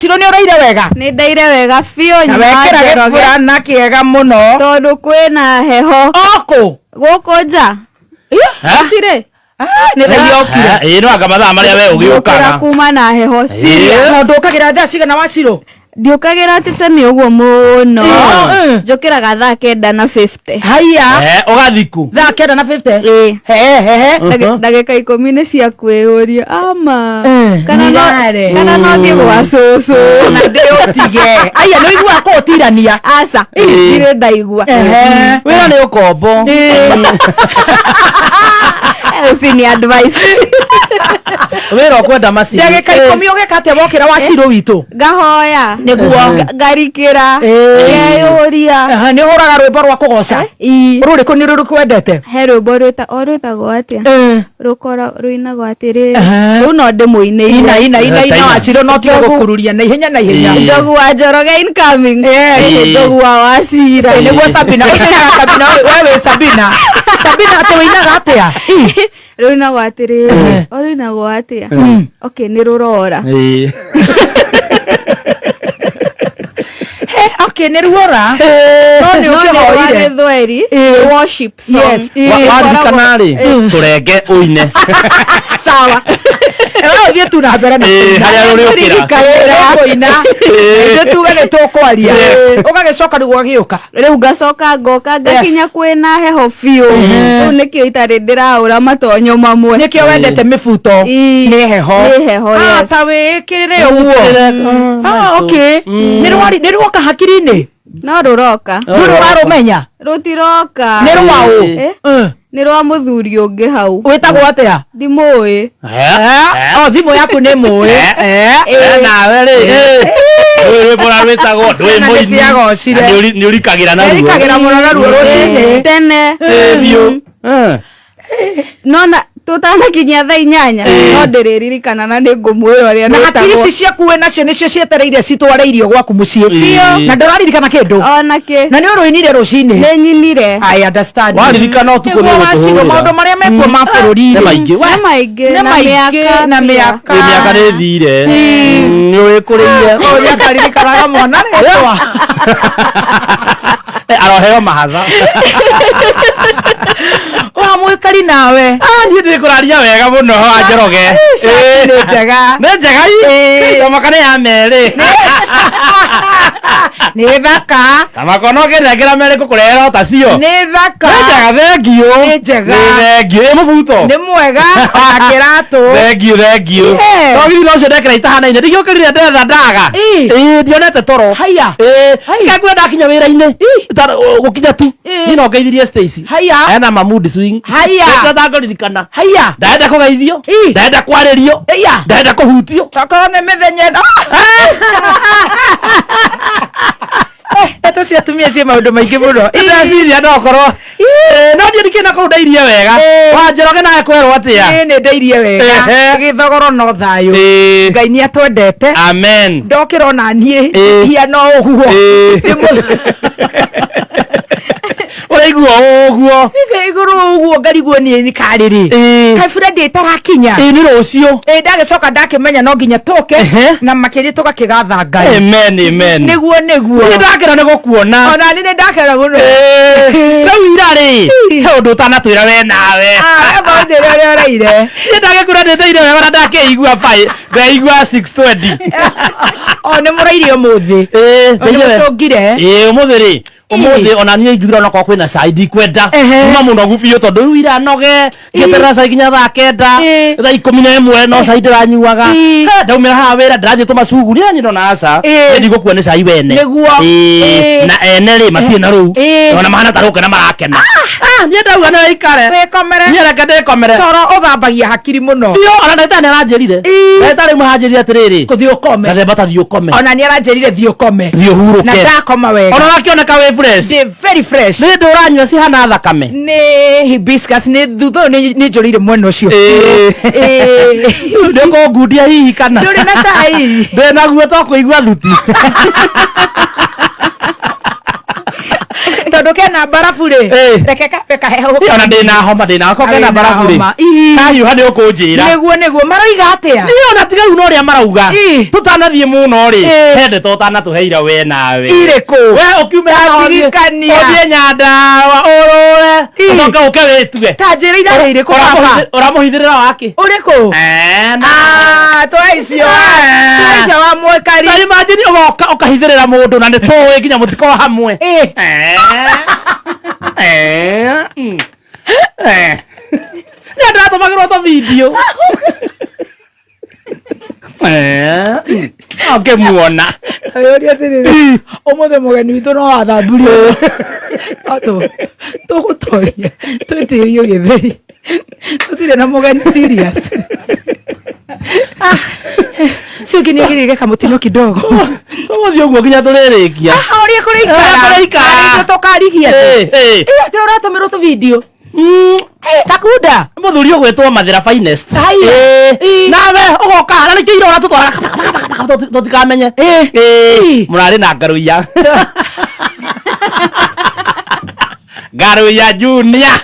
Ciro nĩ ũraire wega. Nĩ ndaire wega biũ. Na nyuma wekĩra Njoroge. gĩburana kĩega mũno. Tondũ kwĩna heho. Okũ. Gũkũ nja. Gũtirĩ. Nĩ thaa yokire. Ĩĩ, no anga mathaa marĩa we Ndiũkĩra ũgĩũkaga. kuma na heho. Serious. Na ndũkagĩra thaa cigana wa Ciro? Ndiũkagĩra atĩ tene ũguo mũno. Ĩĩ. Njũkĩraga thaa 9 na 50. Haiya. Ũgathiku. Thaa 9 na 50. Ĩĩ. He he he. Ndagĩka 10 nĩ cia kwĩyũria ama Eh, kana no nirare. kana no thiĩ gwa cũcũ. Na ndĩ ũtige. Aya nĩ ũiguaga kũũtirania. Aca, ndirĩ ndaigua. Ehe. Wĩra nĩ ũkombo. Ũcio nĩ advice. Wĩra ũkwenda macini. Ndagĩka 10 ũgeka atĩa wokĩra wa Ciro witũ? Ngahoya. Nĩguo. Ngarikĩra. Ĩĩ. Ngeyũria. Ehe, nĩ ũhũraga rwĩmbo rwa kũgoca? Ii. Rũrĩkũ nĩ rũrĩkũ wendete? He rwĩmbo rwĩta o rwĩtagwo atĩa? Rũkora rũinagwo atĩrĩrĩ. Ehe. Rũu no ndĩmũinĩire. Ina ina ina ina Ina. wa Ciro no tige Njogu. gũkururia na ihenya na ihenya. Ĩĩ. Njogu wa Njoroge incoming. Ĩĩ. Njogu wa Wacira. Ĩĩ, nĩguo Sabina ũcio ũinaga Sabina we wĩ Sabina. Sabina atĩ ũinaga atĩa? Ii. Rũinagwo atĩrĩrĩ. O rũinagwo atĩa? Okay, nĩ rũrora. Ĩĩ. He, okay nĩ ruora. No nĩ No nĩ rwa ũkĩhoire. gĩthweri. Ĩĩ. Worship song. Yes. Ĩĩ. Waririkana rĩ, tũrenge ũine. Sawa. We ũthiĩ tu na mbere na Ĩĩ, kũina. harĩa ũrĩũkĩra. Ĩĩ, kũina. Ithuĩ tuge nĩ tũkwaria. Ũgagĩcoka rĩu ũgagĩũka. Rĩu ngacoka ngoka ngakinya kwĩna heho biũ. Rĩu nĩkĩo itarĩ ndĩraũra matonyo mamwe. Nĩkĩo wendete mĩbuto. Ĩĩ. Nĩ heho. Nĩ heho, Ah, yes. ta wĩkĩrĩre ũguo. Ah, okay. Nĩ rwari nĩ ruoka hakiri-inĩ. No rũroka. Ndũrĩ ũrarũmenya. Rũtiroka. Nĩ rwaũ. Eh? Nĩ rwa mũthuri ũngĩ hau. Wĩtagwo atĩa? Ndimũĩ. O thimũ yaku nĩ mũĩ. Nawe rĩ, rũĩ rwĩmbo ũrĩa rwĩtagwo ndwĩ Ciana nĩ mũini. ciagocire. Na nĩ ũrikagĩra naruo. Nĩrikagĩra mũno naruo rũcinĩ. Tene. Ĩĩ, biũ. No na tũtanakinyia thaa 8 no ndĩrĩririkana na nĩ ngũmwĩra ũrĩa Na hakiri rwĩtagwo. ici ciaku wĩ nacio nĩcio cietereire citware irio gwaku mũciĩ. Biũ. Na ndũraririkana kĩndũ. Ona kĩ. Na nĩ ũrũinire rũcinĩ. Nĩ nyinire. I understand. Waririkana ũtukũ Nĩguo nĩ Wacirũ, ũgũtũhũrĩra. maũndũ marĩa mekuo ma bũrũri. Nĩ maingĩ. Nĩ maingĩ. Nĩ Na maingĩ, mĩaka na pia. mĩaka. Ĩ, mĩaka nĩ ĩthire. Nĩ ũĩkũrĩire. Ũrĩa akaririkanaga mwana rĩtwa. Aroheo mahatha. Wa mwĩkari nawe. Ah, niĩ ndĩ kũraria wega mũno wa Njoroge. Shati nĩ njega. Nĩ njega ii. Tamaka nĩ ya merĩ. Nĩ thaka. Tamaka no kĩnengera merĩ ngũkũrehera o tacio. Nĩ thaka. Nĩ njega, thengiũ. Nĩ njega. Nĩ thengiũ. Ĩ mũbuto. Nĩ mwega. Ona kĩratũ. Thengiũ, thengiũ. Yeah. No githĩ ũcio ndekĩra itahanaine. Ndigĩũkĩrire ndetha ndaga. Ĩ. Ĩ, ndionete toro. Haiya. Ĩ, Haiya. ngaigua ndakinya wĩra-inĩ. Gũkinya tu. Ĩ. Niĩ no ngeithirie Stacy. Haiya. Ena ma mood swing. Haiya. Ndangũririkana. Haiya. Ndenda kũgeithio. Ĩ. Ndenda kwarĩrio. Ĩya. Ndenda kũhutio. Tokorwo nĩ mĩthenya ĩno. Ndeto cia atumia ciĩ maũndũ maingĩ mũno. Ndĩreciria no korwo. No niĩ ndikĩrĩ na kũu ndairie wega. Ĩ. Wa Njoroge nawe kwerwo atĩa? Niĩ nĩ ndairie wega. Ehe. Gĩthogoro no thayũ. Ĩ. Ngai nĩ atwendete. Amen. Ndokĩra ona niĩ Ĩ. hia no ũguo. Ĩ. Ũraigua ũguo. Nĩ igũrũ ũguo ngarigwo niĩ nĩ karĩrĩ. Ĩ. Kaĩ Friday ĩtarakinya. Ĩ nĩ rũciũ. Ĩ ndagĩcoka ndakĩmenya no nginya tũke Ehe. na makĩria tũgakĩgatha Ngai. Amen, amen. Nĩguo nĩguo. Niĩ ndakena nĩ gũkuona. Ona niĩ nĩ ndakena mũno. Ĩ. Rĩu ira rĩ, he ũndũ ũtanatwĩra we nawe. Ah, maũndũ ũrĩa ũraire. Niĩ ndagĩkura ndĩteire wega na ndakĩigua bai ndaigua 620. O nĩ mũraire ũmũthĩ. Ĩ, O nĩ ndaigua wega. mũcũngire. Ĩ, ũmũthĩ rĩ, ũmũthĩ ona niĩ njugire onakorwo kwĩna cai ndikwenda. Ehe. Uma mũnogu biũ tondũ rĩu ira noge ngĩeterera cai nginya thaa 9 Ĩ. thaa 11 no cai ndĩranyuaga. Ĩ. He, ndaumĩra haha wĩra ndĩrathiĩ tũmacuguri na nyino na aca. Ĩ. Niĩ ndigũkua nĩ cai wene. Nĩguo. Ĩ, Ĩ. na ene rĩ matirĩ na rũu. Ĩ. Ona mahana ta rũkena marakena. Ah, niĩ ndauga nĩ waikare. Wĩkomere. Niĩ reke ndĩkomere. Toro ũthambagia hakiri mũno. Biũ ona ndagĩtarĩ nĩ aranjĩrire. Ĩ. Ndagĩtarĩ ũmwe aranjĩrire atĩrĩrĩ. Kũthiĩ ũkome. Gathemba ta thiĩ ũkome. Ona nĩ aranjĩrire thiĩ ũkome. Thiĩ ũhurũke. Na ndakoma wega. Ona ũrakĩoneka wĩ fresh. Ndĩ very fresh. Nĩ ndũ ũranyua cihana thakame. Nĩ hibiscus nĩ thutha ũyũ nĩ njũrĩire mwena ũcio. Ĩ. Ĩ. Nĩ ũkũngundia hihi kana? Ndũrĩ na cai? Ndĩ naguo to kũigua thuti. Tondũ kena kena mbarabu rĩ, Ĩ. reke kambe kaheho. Ona ndĩna homa, ndĩna ko kena Wĩna mbarabu rĩ. homa. Ĩ. Kahiũha nĩ ũkũnjĩra. Nĩguo nĩguo maroiga atĩa? Niĩ ona tiga rĩu no ũrĩa marauga. Ĩ. Tũtanathiĩ mũno rĩ, Ĩ. he ndeto ũtanatũheire we nawe. Irĩkũ? We ũkiume haha ũthiĩ- Ndirikania. ũthiĩ Nyandarua ũrũre. Ĩ. Ũcoke ũke wĩtue. Ta njĩra irarĩ irĩkũ baba? Ũramũhithĩrĩra wakĩ? Ũrĩkũ? Eh, na- Ah, twa icio. Eh. Twa icio wa mwekari. Ta imagine ũgoka ũkahithĩrĩra mũndũ na nĩ tũĩ nginya mũtikorwo hamwe. Ĩ. Eh. Eh. Eh. Nĩ ndĩratũmagĩrwo tũ video. Eh. Ũngĩmuona. Ũria atĩrĩrĩ, ũmũthĩ mũgeni witũ no wathamburio. No tũgũtoria twĩtĩrio gĩtheri. Tũtirĩ na mũgeni serious. Ah, Cio ũngĩ nĩagĩrĩire kamũtino kidogo. Tũgũthiĩ ũguo nginya tũrĩrĩkia. Ah, ũrĩa kũrĩikara. Ũrĩa kũrĩikara. Ithuĩ tũkarigia atĩ. Ĩ, ĩ. Ĩ, atĩ ũratũmĩrwo tũ video. Takunda. Mũthuri ũgwĩtwo Mathĩra Finest. Haiya. Ĩ. Ĩ. Nawe ũgoka na nĩkĩo ira ũratũtwara tũtikamenye. Ĩ. Ĩ. Mũrarĩ na ngaruiya. Ngaruiya Junior.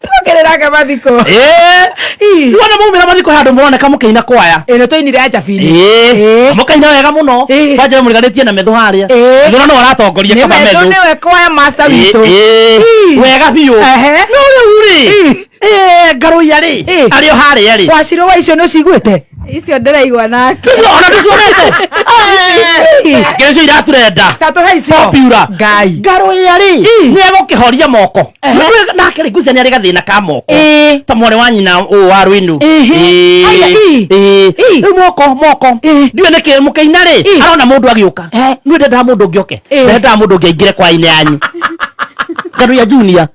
Twongereraga mathiko. Ĩ. Ĩ. Wona maumĩra mathiko handũ mũroneka mũkĩina kwaya. Ĩ, nĩtwainire anjabini. Ĩ. Mũkaina wega mũno. Ĩ. Kwanja mũriganĩtie na metho harĩa. Ĩ. Metho no aratongoria Nĩ kaba metho metho. nĩwe kwaya master Ĩ, witũ. ĩ. Ĩ. Wega biũ. Ehe. No rĩu rĩ. Ĩ. Ĩ, ngaruiya rĩ. Ĩ. Arĩ o harĩa rĩ. Wacirwo wa icio nĩũciguĩte? Icio ndĩraigua nake. Icio ona ndĩcionete. Ĩ. Akĩrĩ icio iraturenda. Ta tũhe icio. Popular. Ngai. Ngaruiya rĩ. Ĩ. Nĩ egũkĩhoria moko. Nĩ nake rĩ ngwĩciria nĩ arĩ gathĩna ka moko. Ĩ. Ta mwarĩ wa nyina ũũ wa Rwĩnu. Ĩhĩ. Ĩ. Aya, ĩ. Ĩ. Ĩ. Rĩu moko moko. Ĩ. Ndiũĩ nĩkĩ mũkĩina rĩ. Ĩ. Arona mũndũ agĩũka. Eh. Niĩ ndendaga mũndũ ũngĩ oke. Ĩ. Ndendaga mũndũ ũngĩ aingĩre kwa-inĩ yanyu. Ngaruiya Junior.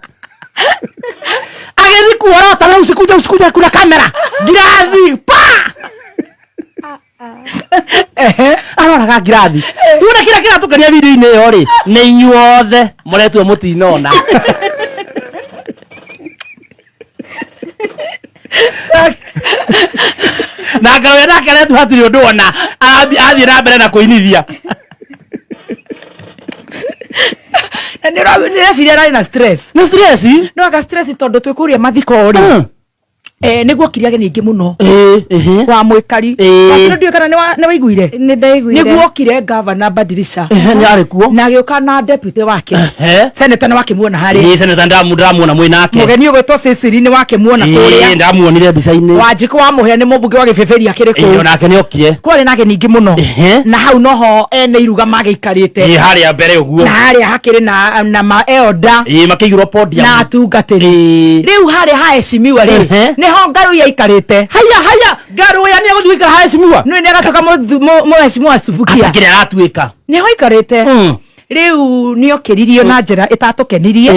Agĩthiĩ kuorota we usikuje usikuje kuna kamera. Ngirathi pa. Ehe. Aroraga ngirathi. Rĩu na kĩrĩa kĩratũkenia video-inĩ ĩyo rĩ, nĩ inyuothe mũretua mũtinona. Na ngaruiya nake aretua hatirĩ ũndũ ona athiĩ na mbere na kũinithia. Na nĩreciria ararĩ na stress. Nĩ stress? No anga stress tondũ twĩ kũrĩa mathiko rĩ. Eh, nĩguo okire ageni aingĩ mũno. Ĩ, ĩhĩ. Wa mwĩkari. Ĩ. Wacirwo ndiũĩ kana nĩ waiguire? Nĩ ndaiguire. Nĩguo okire gavana Badirisha. Ehe, nĩ arĩ kuo. Na agĩũka na deputy wake. Ehe. Senator nĩ wakĩmuona harĩa. Ĩ, senator ndĩramuona mwĩ nake. Mũgeni ũgwĩtwo Cecily nĩ wakĩmuona Ĩ, kũrĩa. ndamuonire mbica-inĩ. Wanjikũ wa Mũhĩa nĩ mũmbunge wa gĩbĩbĩri akĩrĩ Ĩ, kũu. onake nĩ okire. Kwarĩ na ageni aingĩ mũno. Ehe. Na hau noho ene iruga magĩikarĩte. Ĩ, harĩa mbere ũguo. Na harĩa hakĩrĩ na ma elder Ĩ, makĩigĩrwo podium. na atungatĩri. Ĩ. Rĩu harĩa haheshimiwa rĩ, Ehe. nĩho Ngaruiya aikarĩte. Haya, haya, Ngaruiya nĩ egũthiĩ gũikara haheshimiwa. Nĩ nĩ agatuĩka mũheshimiwa Subukia. Kĩrĩa aratuĩka. Nĩho aikarĩte. Mm. Rĩu nĩokĩririo na njĩra ĩtatũkenirie.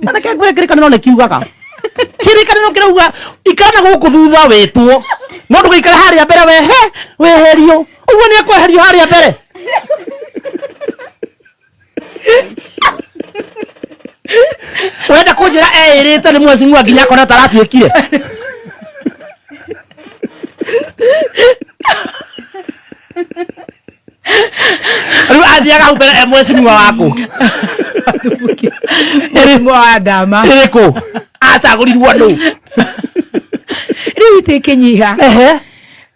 Na reke ngwĩre kĩrĩkanĩro nĩ kiugaga. Kĩrĩkanĩro kĩrauga ikara na gũkũ thutha wĩtwo. No ndũgaikare harĩa mbere wehe, weherio. Ũguo nĩ ekweherio harĩa mbere. Wenda kũnjĩra eĩrĩte nĩ mheshimiwa nginya akona ta aratuĩkire. Rĩu athiaga hau mbere e mheshimiwa waku. Mũrimũ wa ndama. Ĩrĩkũ? Acagũrirwo nũ? Rĩu itĩkĩnyiha. Ehe.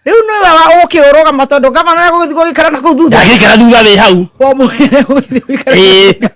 Rĩu nĩwe wa ũkĩũrũgama tondũ gavana nĩegũgĩthiĩ gũgĩikara na kũu thutha. Ndagĩikara thutha wĩ hau. Wa Mũhĩa nĩegũgĩthiĩ gũikara. Ĩĩ.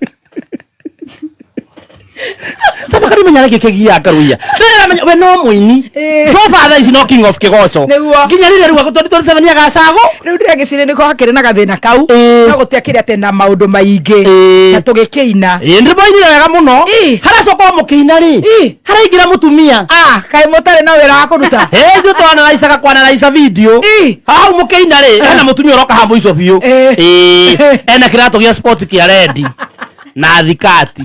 Tabaka nimenya nĩkĩ kĩgiaga Ngaruiya. Ndĩramenya we no mũini. Ĩĩ. So far thaa ici no king of kĩgoco. Nĩguo. Nginya rĩrĩa rĩu 2027 nĩagacagwo. Rĩu ndĩragĩciria nĩko hakĩrĩ na gathĩna kau. Ĩĩ. No gũtiakĩrĩ atĩ na maũndũ maingĩ. Ĩĩ. Na tũgĩkĩina. Ĩĩ nĩmũinire wega mũno. Ĩĩ. Haracoka o mũkĩina rĩ. Ĩĩ. Haraingĩra mũtumia. Ah, kaĩ mũtarĩ na wĩra wa kũruta? Ĩĩ ithuĩ twanaraicaga kwanaraica video. Ĩĩ. Hau mũkĩina rĩ, hena mũtumia ũroka haha mũico biũ. Ĩĩ. Ĩĩ. Ena kĩratũ gĩa sport kĩa rendi na thikati.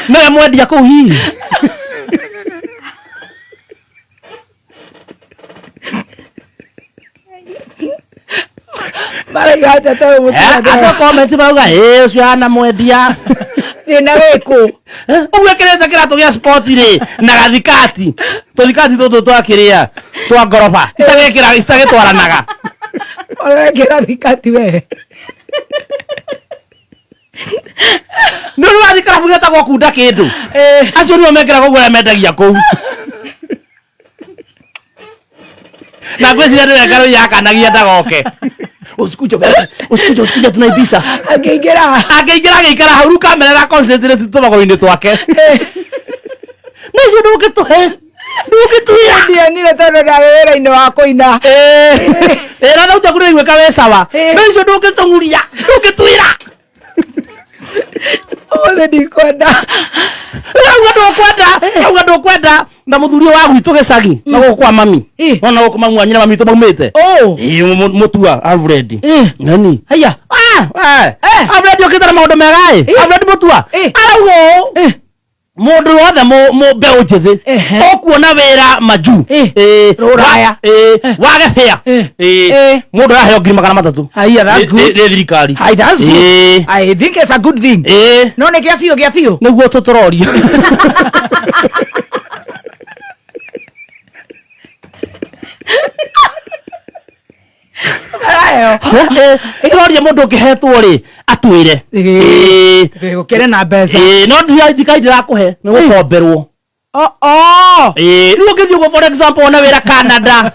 Nĩwe mwendia kũu hihi? Maraiga atĩa tondũ mũtumia Andũ a comment marauga ĩĩ ũcio hana mwendia. Thĩna wĩkũ? Ũguo ĩkĩrĩte kĩratũ gĩa sport rĩ na gathikati tũthikati tũtũ twakĩrĩa twa ngoroba itagĩkĩra itagĩtwaranaga. Ũrekĩra thikati we. Nĩ ũrĩ wathiĩ karabu getagwo kunda kĩndũ? Acio nĩo mekĩraga ũguo arĩa mendagia kũu na ngwĩciria nĩwe ngarũ yakanagia ndagoke usikuja usikuja usikuja tunaibisa. Angĩingĩra. Angĩingĩra agĩikara hau rĩu kamera ĩra concentrate tũmagũrũ-inĩ twake na icio ndũngĩtũhe ndũngĩtwĩra. Ndionire tondũ ndarĩ wĩra-inĩ wa kũina. Ĩra thauti yaku nĩraiguĩka wĩ sawa. No icio ndũngĩtũng'uria ndũngĩtwĩra. Ũmũthĩ ndikwenda. Auga ndũkwenda, auga ndũkwenda na mũthuri ũyũ wa gwitũ gĩcagi na gũkũ kwa mami. Ona gũkũ mamu wa nyina mami witũ maumĩte. Ĩĩ, mũtua Alfred. Nani Haya. Ah, eh. Alfred okĩte na maũndũ mega ĩ. Alfred mũtua arauga ũũ mũndũ wothe mbeũ njĩthĩ ũkuona wĩra majuu. Rũraya. Wage bĩa. Mũndũ araheo 300,000. Haya, that's good. Nĩ thirikari. Hi, that's good. I think it's a good thing. No nĩ gĩa biũ gĩa biũ. Nĩguo tũtũroria. Araheo. Tũroria mũndũ ũngĩhetwo rĩ atwĩre. Gũkĩrĩ na mbeca. No thirikari ndĩrakũhe nĩ gũkomberwo. Oh, oh. Rĩu ũngĩthiĩ ũguo for example wone wĩra Canada.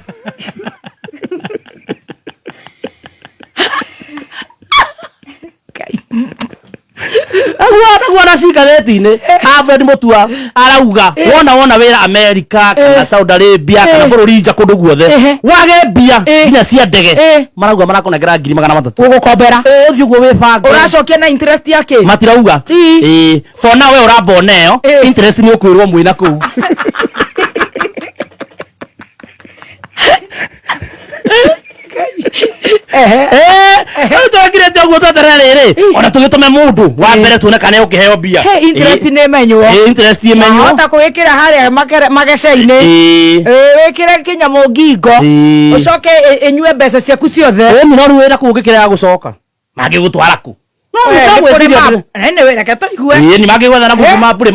Aguo na cigathĩti-inĩ Alfred Mutua arauga wona wĩra America kana Saudi Arabia kana bũrũri nja kũndũ guothe wage mbia nginya cia ndege marauga marakũnengera 300,000. Ũgũkombera. Ũthiĩ ũguo wĩbange. Ũracokia na interest ya kĩ? Matirauga. For now we ũramba ũneo interest nĩ ũkwĩrwo mwĩna kũu. Rĩu twekire ũguo tweterere rĩrĩ ona tũgĩtũme mũndũ wa mbere tuone kana ũkĩheo mbia. He interest nĩ menywo. Interest ĩmenywo. Wahota kwĩkĩra harĩa mageceinĩ. Wĩkĩre kĩnyamũ ngingo. Ũcoke ĩnyue mbeca ciaku ciothe. Ĩni no rĩu wĩra kũu ũngĩkĩrega gũcoka mangĩgũtwara kũ? No nĩ kũrĩ map. Anyway, reke tũigue. Ĩĩ ni mangĩgwetha na Google Map rĩ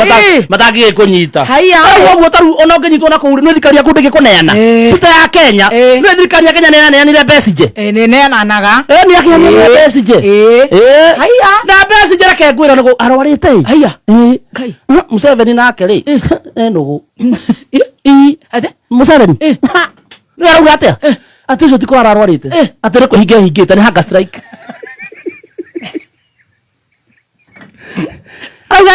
matangĩgĩkũnyita. Haiya. Rĩu ũguo ta rĩu ona ũngĩnyitwo na kũu rĩ, nĩ thirikari yaku ndĩngĩkũneana. Ti ta ya Kenya. Nĩ thirikari ya Kenya nĩ ĩraneanire Besigye. Nĩ neananaga. Nĩ yakĩheanire Besigye. Haiya. Na Besigye reke ngwĩre nĩguo arwarĩte ĩ. Haiya. Ngai. Museveni nake rĩ nũgũ. Museveni. Nĩ arauga atĩa? Atĩ ũcio ti kũrwara arwarĩte. Atĩ nĩ kwĩhinga ehingĩte nĩ hunger strike. Auga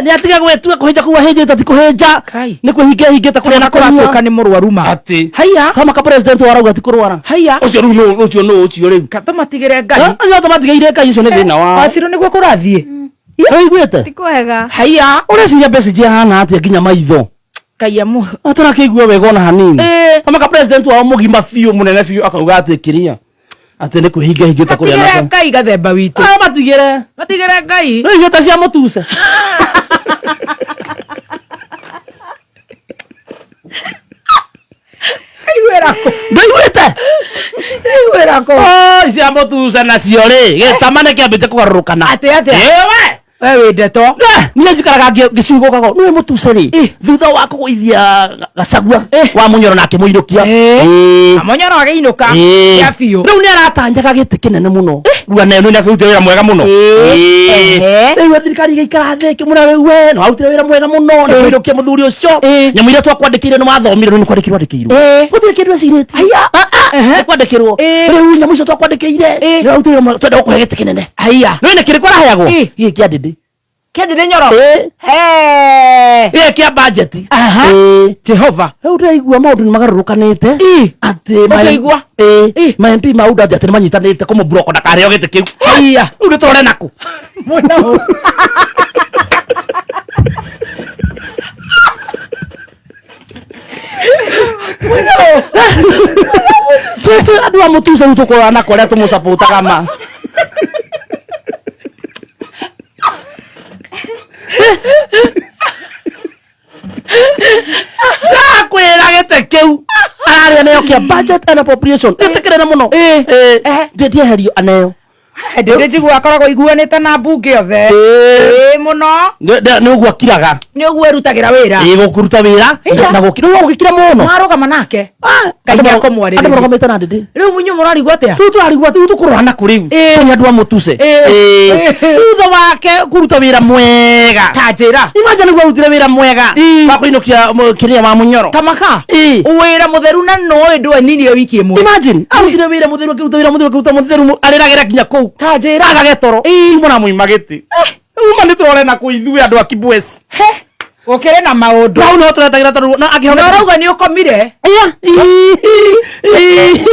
nĩ atige gwĩtua kũhĩnja kũu ahĩnjĩte ti kũhĩnja. Nĩ kwĩhinga ehingĩte kũrĩa na kũnyua. Kũratuĩka nĩ mũrwaru ma. Atĩ. Haiya. Kama ka president warauga ti kũrwara. Haiya. Ũcio rĩu nũ ũcio nũ ũcio rĩu. Tũmatigĩre Ngai. Ũcio tũmatigĩire Ngai ũcio nĩ thĩna wao. Wacirũ nĩguo kũrathiĩ. Ũiguĩte? Ti kwega. Haiya. Ũreciria Besigye ahana atĩa nginya maitho? Ngai amũ. Atarakĩigua wega ona hanini. Kama ka president wao mũgima biũ mũnene biũ akauga atĩ kĩrĩa atĩ nĩ kwĩhinga hingĩte kũrĩa Matigĩre na Ngai gathemba witũ. Ah, matigĩre. Matigĩre Ngai. Nĩ ũiguĩte cia mũtuce? Ndaiguĩra kũ? Ndũiguĩte? Ndaiguĩra kũ? Oh, cia mũtuce nacio rĩ gĩtama nĩ kĩambĩte kũgarũrũkana. Atĩ atĩa? Ĩwe. We wĩ ndeto. Niĩ njikaraga ngĩciugũkaga nĩwe mũtuce rĩ thutha wa kũgũithia Gachagua wa Munyoro na akĩmũinũkia. Munyoro agĩinũka gĩa biũ. Rĩu nĩ aratanyaga gĩtĩ kĩnene mũno rĩu anene nĩ akĩrutire wĩra mwega mũno. Rĩu thirikari ĩgĩikara thĩ ĩkĩmwĩra rĩu we nĩ warutire wĩra mwega mũno nĩ kũinũkia mũthuri ũcio nyamũ iria twakwandĩkĩire nĩ wathomire rĩu nĩ kwandĩkĩrwo andĩkĩirwo gũtirĩ kĩndũ ecirĩtie nĩ kwandĩkĩrwo rĩu nyamũ icio twakwandĩkĩire nĩ warutire wĩra mwega twenda gũkũhe gĩtĩ kĩnene. Haiya. Nĩ nĩ kĩrĩkũ araheagwo? Gĩkĩ kĩa ndĩndĩ. Kĩa ndĩndĩ Nyoro? Gĩkĩ kĩa budget. Jehova. Rĩu ndĩraigua maũndũ nĩ magarũrũkanĩte. Atĩ Ũkĩigua? Ma MP ma UDA atĩ nĩ manyitanĩte kũmũblock ndakarĩo gĩtĩ kĩu. Haiya. Rĩu nĩ tũrore nakũ. Mwena ũ. Twĩ andũ a mũtuce rĩu tũkũrora nako arĩa tũmũcapotaga ma. Ndakwĩra gĩtĩ kĩu ararĩa neo kĩa budget and appropriation gĩtĩ kĩnene mũno. Ndĩndĩeherio aneo. Ndä njigua akoragwo iguanä na mbunge othe. Ĩĩ. Ä må no. Nä å guo akiraga. Nä å guo erutagä ra wä ra. Ä gå kå ruta wä ra. Ĩya. Na gå kira å gä kira må no. Marå gama nake. Ngai Andå nĩakũmwarĩrĩria. marå gamä te na ndä. Rä u munyu må rarigwo atä a? Rä u tå rarigwo atä rä u tå kå rora nakå rä u. Ĩĩ. Tå nä andå a må tuce. Ĩĩ. Thutha wake kå ruta wä ra mwega. Ta njä ra. Imagine nĩguo arutire wĩra mwega. Ĩĩ. Wa kũinũkia kĩrĩa wa mũnyoro. Tamaka. Ĩĩ. Wä ra må theru na no ä ndå aninire wiki ä mwe. Imagine arutire wĩra mũtheru, akĩruta wĩra mũtheru, akĩruta mũtheru, arĩragĩra nginya kũu. Ta njä ra. Agage toro. Uma na muima gĩtĩ. Uma nĩ tũrore na kũ ithuĩ andũ a Kibwezi. Gå kä rä na maå ndå. Na hau no tũretagĩra tondũ na Na akĩhoga. ũrauga nä å komire. Iya. Ii. Ii.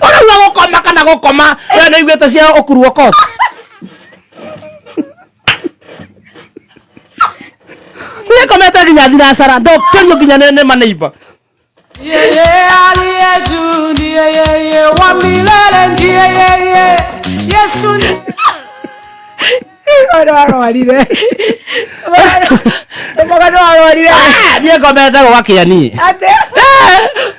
Ũrauga gũkoma kana gũkoma we nĩ iguĩte cia ũkuru Okot. Nĩkomete nginya thinacara ndokĩrio nginya nĩ maneiba. Yeye aliye juu ndiye yeye wa milele ndiye yeye Yesu ni Mũndũ arwarire. Mũndũ arwarire. Niĩ ngomete gũgakĩa niĩ. Atĩ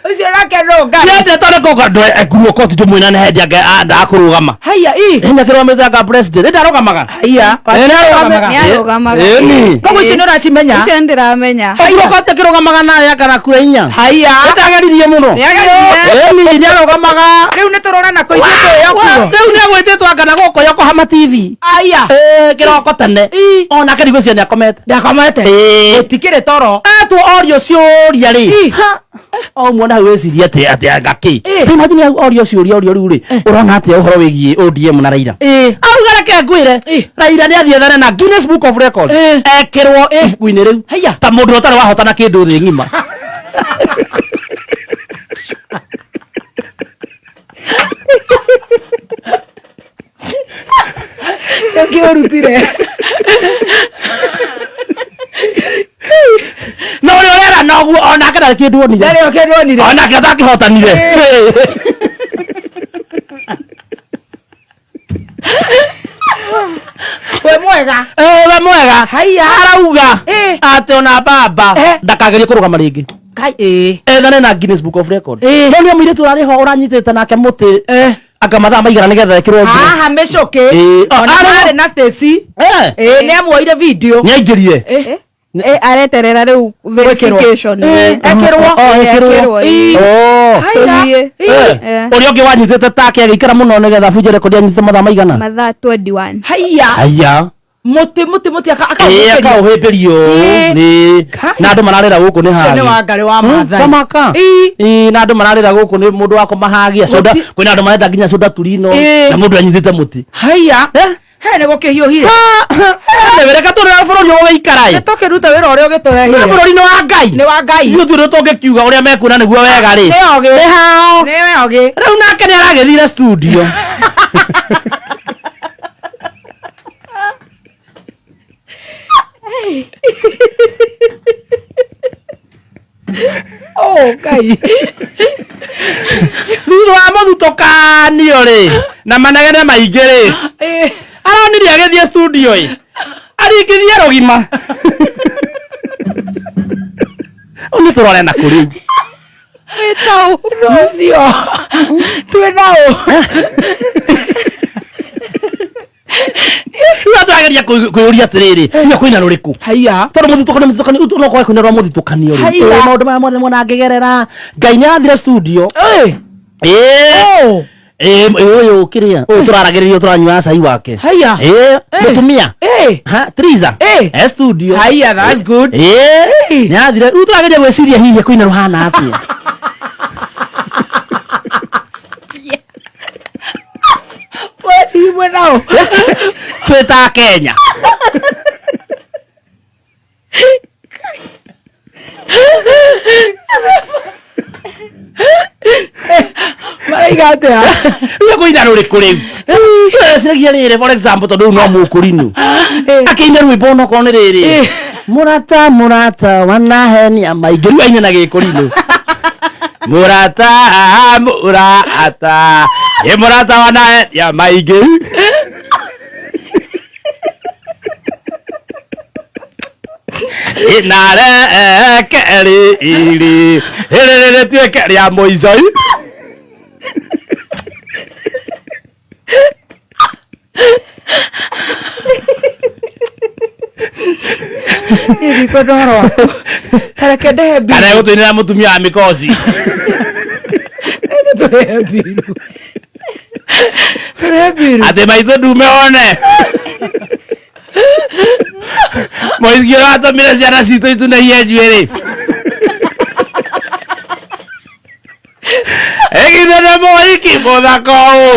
ũcio nake nũ Ngai. Ndiendete tondũ kũga ndũ ekuruo koti tũmwĩna nĩ hĩndĩ ange ndakũrũgama. Haiya ii. Nĩ akĩrũgamĩte anga president nĩ ndarũgamaga. Haiya. Nĩarũgamaga. Nĩarũgamaga. Ĩni. Koguo icio nĩ ũracimenya. Icio ndĩramenya. Ekuruo koti akĩrũgamaga nayo akana kura inya. Haiya. Nĩndageririe mũno. Nĩageririe. Ĩni nĩarũgamaga. Rĩu nĩ tũrorana kũ ithuĩ twĩyo kuo. Rĩu nĩagwĩtĩtwo anga na gũkũ Yokohama TV. Haiya. Ĩĩ kĩroko tene. Ii. Onake ndigwĩciria nĩakomete. Ndakomete. Ĩĩ. Gũtikĩrĩ toro. Atwo orio ciũria rĩ. Ii. Ha. O ũmwe na hau wĩcirie atĩ atĩ anga kĩ. Ĩ. Ta imagine hau orio ciũria orio rĩu rĩ. Ũrona atĩa ũhoro wĩgiĩ ODM na Raila? Ĩĩ. Auga reke ngwĩre. Ĩ. Raila nĩ athiĩ ethane na Guinness Book of Records. Ĩ. Ekĩrwo ibuku-inĩ rĩu. Haiya. Ta mũndũ ũtarĩ wahotana kĩndũ thĩ ng'ima. Nĩkĩ ũrutire? Na ũrĩa ũrera noguo onake ndarĩ kĩndũ onire. Ndarĩ o kĩndũ onire. Onake atakĩhotanire. We mwega. Ĩ, we mwega. Haiya. Arauga Ĩ. atĩ ona baba Eh. ndakagerie kũrũgama rĩngĩ. Kai ĩĩ. Ethane na Guinness Book of Records. Ĩ. No nĩ mũirĩtu ũrarĩ ho ũranyitĩte nake mũtĩ Eh. anga mathaa maigana nĩgetha ekĩrwo ngiri. Haha mĩcũkĩ. Ĩĩ. Ona Arĩ- marĩ na Stacy. Eh. Ĩĩ nĩ amuoire video. Nĩ aingĩrire. Ĩ. Eh, areterera rĩu verification. Ĩ, ekĩrwo. Oh, ekĩrwo. Ekĩrwo, ĩ. Oh. Haiya. Tũthiĩ. Ĩ. Eh. Eh. Ũrĩa ũngĩ wanyitĩte take agĩikara mũno nĩgetha abunje rekondi anyitĩte mathaa maigana. Mathaa 21. Haiya. Haiya. Mũtĩ mũtĩ mũtĩ Ĩ, akaũhĩmbĩria. akaũhĩmbĩrio. Ĩ. Nĩ. Kai. Na andũ mararĩra gũkũ nĩ Ũcio hagi. nĩ Wangarĩ wa Maathai. Kamaka. Ĩ. Ĩ, na andũ mararĩra gũkũ nĩ mũndũ wa kũmahagia. Soda, Mũti- kwĩna andũ marenda nginya soda turino. Ĩ. Na mũndũ anyitĩte mũtĩ. Haiya. Eh? He nĩ gũkĩhiũhire. Reka tũrĩra bũrũri ũyũ ũgĩikara ĩ. Nĩ tũkĩruta wĩra ũrĩa ũgĩtũrehire. Bũrũri nĩ wa Ngai. Nĩ wa Ngai. Ithuĩ tũrĩ tũngĩkiuga ũrĩa mekuona nĩguo wega rĩ. Nĩ ogĩ. Nĩ hao. Nĩ ogĩ. Rĩu nake nĩ aragĩthire studio. Oh, Ngai. Thutha wa mũthutũkanio rĩ na manegene maingĩ rĩ Ĩ. aronire agĩthiĩ studio ĩ aringithie rũgima. Ũyũ nĩ tũrore na kũrĩu. Wĩtaũ. Ũcio. Twĩ naũ. Rĩu tũrageria kwĩyũria atĩrĩrĩ nĩ kũina rũrĩkũ. Haiya. Tondũ mũthutũkanio mũthutũkanio ũyũ no kwae kũina rwa mũthutũkanio rĩ. Haiya. Ĩ, maũndũ maya mothe mona angĩgerera Ngai nĩ arathire studio. Ĩ. Ĩ. Oh. Ĩ, ũyũ kĩrĩa ũyũ tũraragĩrĩrio tũranyua cai wake. Haiya. Ĩ, mũtumia. Ĩ. Ha, Triza. Ĩ. E studio. Haiya, that's good. Ĩ. Ĩ. Nĩ arathire rĩu tũrageria gwĩciria hihi kũina rũhana atĩa. Weci mwĩ naũ. Twĩ ta Kenya. Maraiga atĩa? Rĩu kũina rũrĩkũ rĩu? Weciragia rĩrĩ for example tondũ rĩu no mũkũrinũ. Akĩina rwĩmbo onokorwo nĩ rĩrĩ. Ĩ. Mũrata mũrata wanahenia maingĩ rĩu aine na gĩkũrinũ. Mũrata mũrata ĩ mũrata wanahenia maingĩ. Inareke rĩrĩ rĩrĩ rĩtuĩke rĩa mũico. Ndikwenda ũhoro waku. Tareke ndehe Kana mbiru. egũtũinĩra mũtumia wa mĩkoci. Tũrehe mbiru. Tũrehe mbiru. Atĩ maitũ ndume one. Mũingĩ ũrĩa watũmire ciana citũ itunehie njuĩrĩ. Ĩgithe nĩ mũhiki mũthaka ũũ.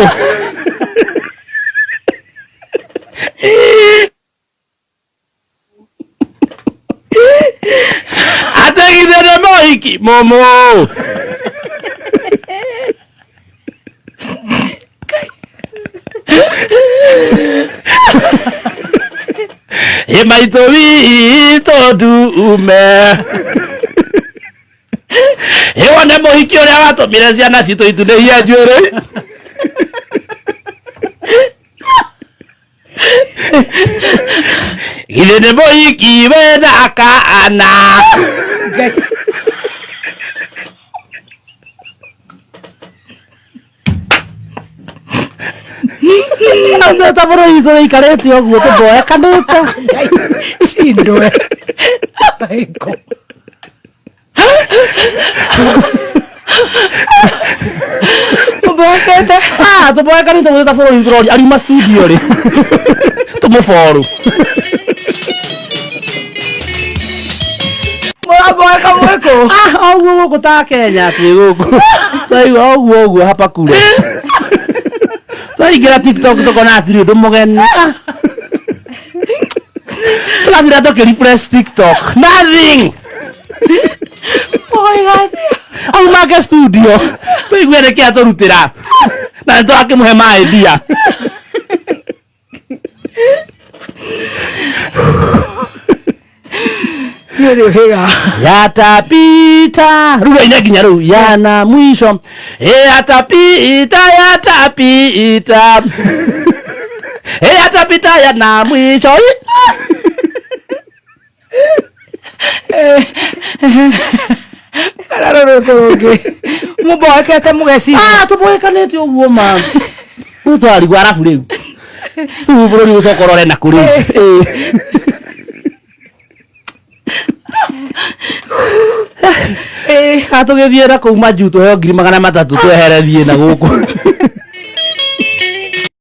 Atĩ githĩ nĩ mũhiki mũmũ ũũ. Ĩ maitũ witũ ndume. Ĩ wone mũhiki ũrĩa watũmire ciana citũ itunĩhie njuĩrĩ. Githĩ nĩ mũhiki wĩna kaana. Ngai. Ta bũrũri witũ wĩikarĩte ũguo tũmboekanĩte. Ngai. Cindwe. Baiko. Mũmboekete. Ah, tũmboekanĩte ũguo ta bũrũri witũ tũroria ariuma studio rĩ. Tũmũboru. Mũramboeka mwĩkũ. Ah, ũguo gũkũ ta Kenya twĩ gũkũ. Twaigua ũguo ũguo hapa kure. Twaingĩra TikTok tũkona hatirĩ ũndũ mũgeni. Ah. Tũrathira tũkĩ refresh TikTok. Nothing. Mũroiga atĩa? Aumake studio. Tũigue nĩkĩ atũrutĩra. Na nĩ tũrakĩmũhe maĩ mbia. Niĩ nĩ ũhĩga. Yatapita rĩu aine nginya rĩu yana mwisho yatapita yatapita yatapita yana mwisho. Kana rũrũ rũngĩ. Mũmboekete mũgeciria. Ah, tũmboekanĩte ũguo ma rĩu twarigwo arabu rĩu rĩu bũrũri gũcoka ũrore na kũ rĩu. Ĩĩ. Atũgĩthiĩ na kũu majuu tũheo 300,000 twehererie na gũkũ.